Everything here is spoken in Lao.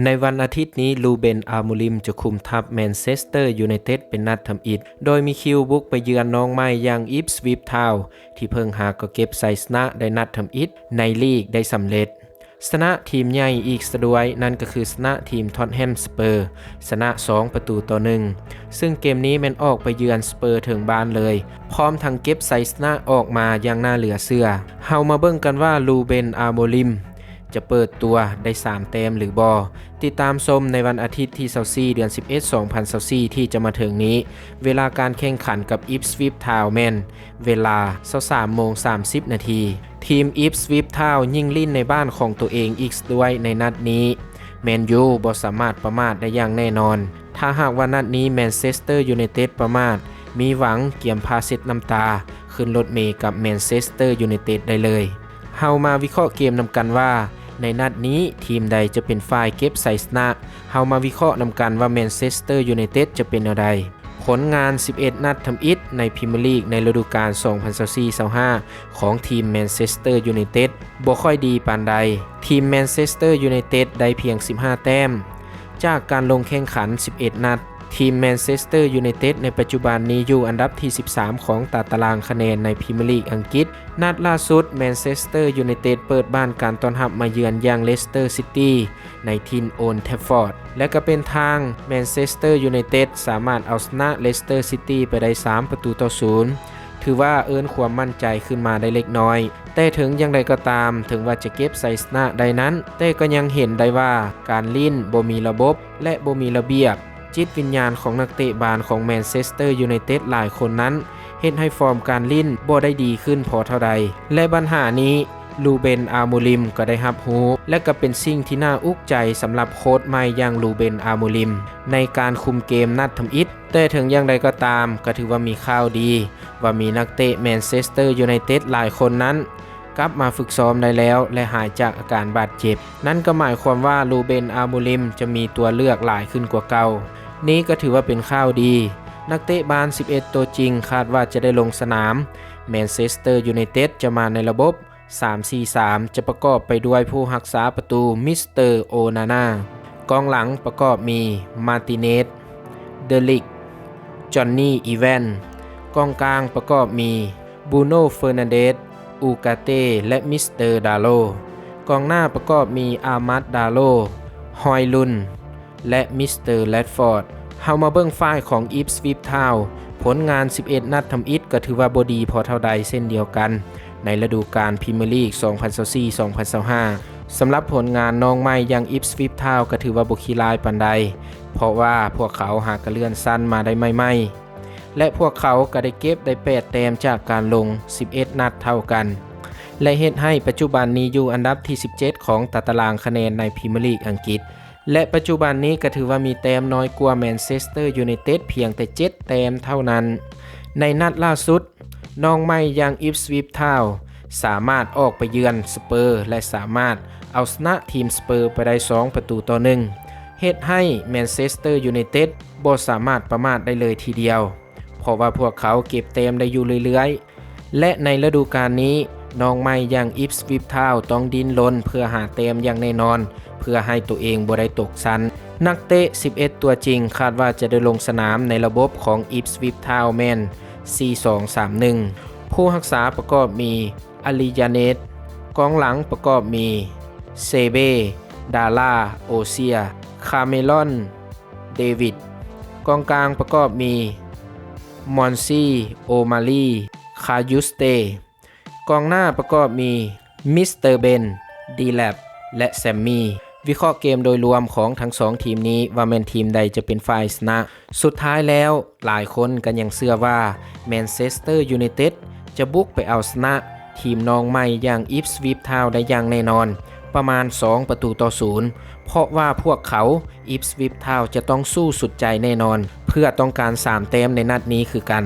ໃນວັນອາທິດນີ້ ລູເບັນ ອາໂມລິມ ຈະຄຸມທັບແມນເຊສເຕີຢູໄນເຕັດເປັນນັດທຳອິດ ໂດຍມີຄິວບຸກໄປເຢືອນນ້ອງໃໝ່ຢ່າງ Ipswich Town ທີ່ເພິ່ງຫາກໍເກັບໄຊຊະນະໄດ້ນັດທຳອິດໃນລີກໄດ້ສຳເລັດ. ຊະນະທີມໃຫຍ່ອີກຊະດ້ວຍ, ນັ້ນກໍຄືຊະນະທີມ Tottenham Hotspur ຊະນະສອງປະຕູຕໍ່ໜຶ່ງ ຊຶ່ງເກມນີ້ແມ່ນອອກໄປເຢືອນ Spurs ເຖິງບ້ານເລີຍ, ພ້ອມທັງເກັບໄຊຊະນະອອກມາຢ່າງໜ້າເຫຼືອເຊື່ອ. ເຮົາມາເບິ່ງກັນວ່າ ລູເບັນ ອາໂມລິມ ຈະເປີດຕົວໄດ້ສາມແຕ້ມຫຼືບໍ່? ຕິດຕາມຊົມໃນວັນອາທິດທີຊາວສີ່ ເດືອນສິບເອັດ ສອງພັນຊາວສີ່ ທີ່ຈະມາເຖິງນີ້. ເວລາການແຂ່ງຂັນກັບ Ipswich Town ແມ່ນເວລາຊາວສາມໂມງສາມສິບນາທີ. ທີມ Ipswich Town ຍິ່ງຫຼິ້ນໃນບ້ານຂອງຕົວເອງອີກດ້ວຍໃນນັດນີ້. ແມນຢູບໍ່ສາມາດປະໝາດໄດ້ຢ່າງແນ່ນອນ. ຖ້າຫາກວ່ານັດນີ້ແມນເຊສເຕີຢູໄນເຕັດປະໝາດ, ມີຫວັງກຽມພາເຊັດນ້ຳຕາ ຂຶ້ນລົດເມກັບແມນເຊສເຕີຢູໄນເຕັດໄດ້ເລີຍ. ເຮົາມາວິເຄາະເກມນຳກັນວ່າ ໃນນັດນີ້ທີມໃດຈະເປັນຝ່າຍເກັບໄຊຊະນະ. ເຮົາມາວິເຄາະນຳກັນວ່າແມນເຊສເຕີຢູໄນເຕັດຈະເປັນແນວໃດ. ຜົນງານສິບເອັດນັດທຳອິດໃນພຣີເມຍລີກໃນລະດູການສອງພັນຊາວສີ່ ຊາວຫ້າ ຂອງທີມແມນເຊສເຕີຢູໄນເຕັດບໍ່ຄ່ອຍດີປານໃດ. ທີມແມນເຊສເຕີຢູໄນເຕັດໄດ້ພຽງສິບຫ້າແຕ້ມ ຈາກການລົງແຂ່ງຂັນສິບເອັດນັດ. ທີມແມນເຊສເຕີຢູໄນເຕັດໃນປັດຈຸບັນນີ້ຢູ່ອັນດັບທີສິບສາມຂອງຕາຕະລາງຄະແນນໃນພຣີເມຍລີກອັງກິດ. ນັດລ່າສຸດ ແມນເຊສເຕີຢູໄນເຕັດເປີດບ້ານການຕ້ອນຮັບມາເຢືອນຢ່າງເລສເຕີຊິຕີ ໃນຖິ່ນໂອນແທຟຟອດ ແລະ ກໍເປັນທາງແມນເຊສເຕີຢູໄນເຕັດສາມາດເອົາຊະນະເລສເຕີຊິຕີໄປໄດ້ສາມປະຕູຕໍ່ສູນ ຖືວ່າເອີ້ນຄວາມໝັ້ນໃຈຂຶ້ນມາໄດ້ເລັກນ້ອຍ. ແຕ່ເຖິງຢ່າງໃດກໍຕາມ, ເຖິງວ່າຈະເກັບໄຊຊະນະໄດ້ນັ້ນ, ແຕ່ກໍຍັງເຫັນໄດ້ວ່າການຫຼິ້ນບໍ່ມີລະບົບ ແລະ ບໍ່ມີລະບຽບ. ຈິດວິນຍານຂອງນັກເຕະບານຂອງແມນເຊສເຕີຢູໄນເຕັດຫຼາຍຄົນນັ້ນ ເຮັດໃຫ້ຟອມການຫຼິ້ນບໍ່ໄດ້ດີຂຶ້ນພໍເທົ່າໃດ ແລະ ບັນຫານີ້ ລູເບັນ ອາໂມລິມ ກໍໄດ້ຮັບຮູ້ ແລະ ກໍເປັນສິ່ງທີ່ໜ້າອຸກໃຈສຳລັບໂຄດໃໝ່ຢ່າງ ລູເບັນ ອາໂມລິມ ໃນການຄຸມເກມນັດທຳອິດ. ແຕ່ເຖິງຢ່າງໃດກໍຕາມ, ກໍຖືວ່າມີຂ່າວດີວ່າມີນັກເຕະແມນເຊສເຕີຢູໄນເຕັດຫຼາຍຄົນນັ້ນ ກັບມາຝຶກຊ້ອມໄດ້ແລ້ວ ແລະ ຫາຍຈາກອາການບາດເຈັບ. ນັ້ນກໍໝາຍຄວາມວ່າ ລູເບັນ ອາໂມລິມ ຈະມີຕົວເລືອກຫຼາຍຂຶ້ນກວ່າເກົ່າ. ນີ້ກໍຖືວ່າເປັນຂ່າວດີ. ນັກເຕະບານສິບເອັດຕົວຈິງຄາດວ່າຈະໄດ້ລົງສະໜາມ. ແມນເຊສເຕີຢູໄນເຕັດຈະມາໃນລະບົບ ສາມສີ່ສາມ ຈະປະກອບໄປດ້ວຍຜູ້ຮັກສາປະຕູ ມິສເຕີ ໂອນານາ, ກອງຫຼັງປະກອບມີ ມາຕິເນສ, ເດລິກ, ຈອນນີ ອີແວນ, ກອງກາງປະກອບມີ ບຣູໂນ ເຟີນັນເດສ, ອູກາເຕ ແລະ ມິສເຕີ ດາໂລ, ກອງໜ້າປະກອບມີ ອາມັດ ດາໂລ, ຮອຍລຸນ ແລະ ມິສເຕີ ແຣດຟອດ. ເຮົາມາເບິ່ງຝ່າຍຂອງ Ipswich Town. ຜົນງານສິບເອັດນັດທຳອິດກໍຖືວ່າບໍ່ດີພໍເທົ່າໃດເຊັ່ນດຽວກັນ ໃນລະດູການພຣີເມຍລີກສອງພັນຊາວສີ່ ສອງພັນຊາວຫ້າ. ສຳລັບຜົນງານນ້ອງໃໝ່ຢ່າງ Ipswich Town ກໍຖືວ່າບໍ່ຂີ້ຮ້າຍປານໃດ, ເພາະວ່າພວກເຂົາຫາກະເລື່ອນຊັ້ນມາໄດ້ໃໝ່ໆ ແລະ ພວກເຂົາກໍໄດ້ເກັບໄດ້ແປດແຕ້ມຈາກການລົງສິບເອັດນັດເທົ່າກັນ ແລະ ເຮັດໃຫ້ປັດຈຸບັນນີ້ຢູ່ອັນດັບທີສິບເຈັດຂອງຕາຕະລາງຄະແນນໃນພຣີເມຍລີກອັງກິດ. ແລະ ປັດຈຸບັນນີ້ກໍຖືວ່າມີແຕ້ມນ້ອຍກວ່າແມນເຊສເຕີຢູໄນເຕັດພຽງແຕ່ເຈັດແຕ້ມເທົ່ານັ້ນ. ໃນນັດລ່າສຸດ, ນ້ອງໃໝ່ຢ່າງ Ipswich Town ສາມາດອອກໄປເຢືອນ Spurs ແລະ ສາມາດເອົາຊະນະທີມ Spurs ໄປໄດ້ສອງປະຕູຕໍ່ໜຶ່ງ ເຮັດໃຫ້ແມນເຊສເຕີຢູໄນເຕັດບໍ່ສາມາດປະໝາດໄດ້ເລີຍທີດຽວ, ເພາະວ່າພວກເຂົາເກັບແຕ້ມໄດ້ຢູ່ເລື້ອຍໆ. ແລະ ໃນລະດູການນີ້, ນ້ອງໃໝ່ຢ່າງ Ipswich Town ຕ້ອງດີ້ນລົນເພື່ອຫາແຕ້ມຢ່າງແນ່ນອນ ເພື່ອໃຫ້ຕົວເອງບໍ່ໄດ້ຕົກຊັ້ນ. ນັກເຕະສິບເອັດຕົວຈິງຄາດວ່າຈະໄດ້ລົງສະໜາມໃນລະບົບຂອງ Ipswich Town ແມ່ນ ສີ່ສອງສາມໜຶ່ງ. ຜູ້ຮັກສາປະກອບມີ ອາລີ ຢາເນດ, ກອງຫຼັງປະກອບມີ ເຊເບ, ດາລາ, ໂອເຊຍ, ຄາເມຣອນ, ເດວິດ, ກອງກາງປະກອບມີ ມອນຊີ, ໂອມາລີ, ຄາຢູສເຕ, ກອງໜ້າປະກອບມີ ມິສເຕີ ເບນ, ດີແລັບ ແລະ ແຊມມີ. ວິເຄາະເກມໂດຍລວມຂອງທັງສອງທີມນີ້ວ່າແມ່ນທີມໃດຈະເປັນຝ່າຍຊະນະ. ສຸດທ້າຍແລ້ວ, ຫຼາຍຄົນກໍຍັງເຊື່ອວ່າແມນເຊສເຕີຢູໄນເຕັດຈະບຸກໄປເອົາຊະນະທີມນ້ອງໃໝ່ຢ່າງ Ipswich Town ໄດ້ຢ່າງແນ່ນອນ ປະມານສອງປະຕູຕໍ່ສູນ ເພາະວ່າພວກເຂົາ Ipswich Town ຈະຕ້ອງສູ້ສຸດໃຈແນ່ນອນ ເພື່ອຕ້ອງການສາມແຕ້ມໃນນັດນີ້ຄືກັນ.